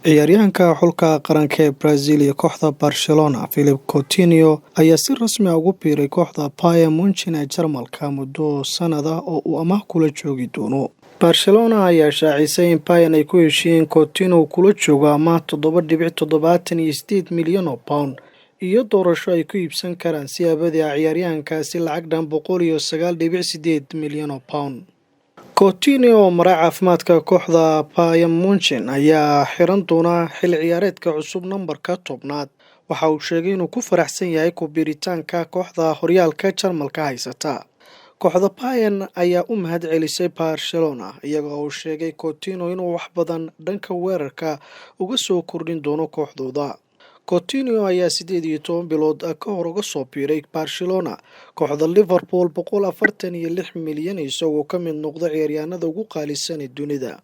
Ciyaaryahanka xulka qaranka ee Brazil iyo kooxda Barcelona, Philippe Coutinho, ayaa si rasmi ah ugu biiray kooxda Bayern Munchen ee Jarmalka muddo sanad ah oo uu amaah kula joogi doono. Barcelona ayaa shaacisay in Bayern ay ku heshiiyeen Coutinho kula joogo amaah 7.78 milyan oo pound iyo doorasho ay ku iibsan karaan si abadi ah ciyaaryahankaasi lacag dhan 109.8 milyan oo pound. Coutinho oo maray caafimaadka kooxda Bayern Munchen ayaa xiran doona xil ciyaareedka cusub nambarka 10aad. Waxa uu sheegay inuu ku faraxsan yahay ku biiritaanka kooxda horyaalka Jarmalka haysata. Kooxda Bayern ayaa u mahad celisay Barcelona, iyaga oo uu sheegay Coutinho inuu wax badan dhanka weerarka uga soo kordhin doono kooxdooda. Coutinho ayaa 18 bilood ka hor uga soo biiray Barcelona kooxda Liverpool 146 milyan, isagoo ka mid noqda ciyaaryahanada ugu qaalisan ee dunida.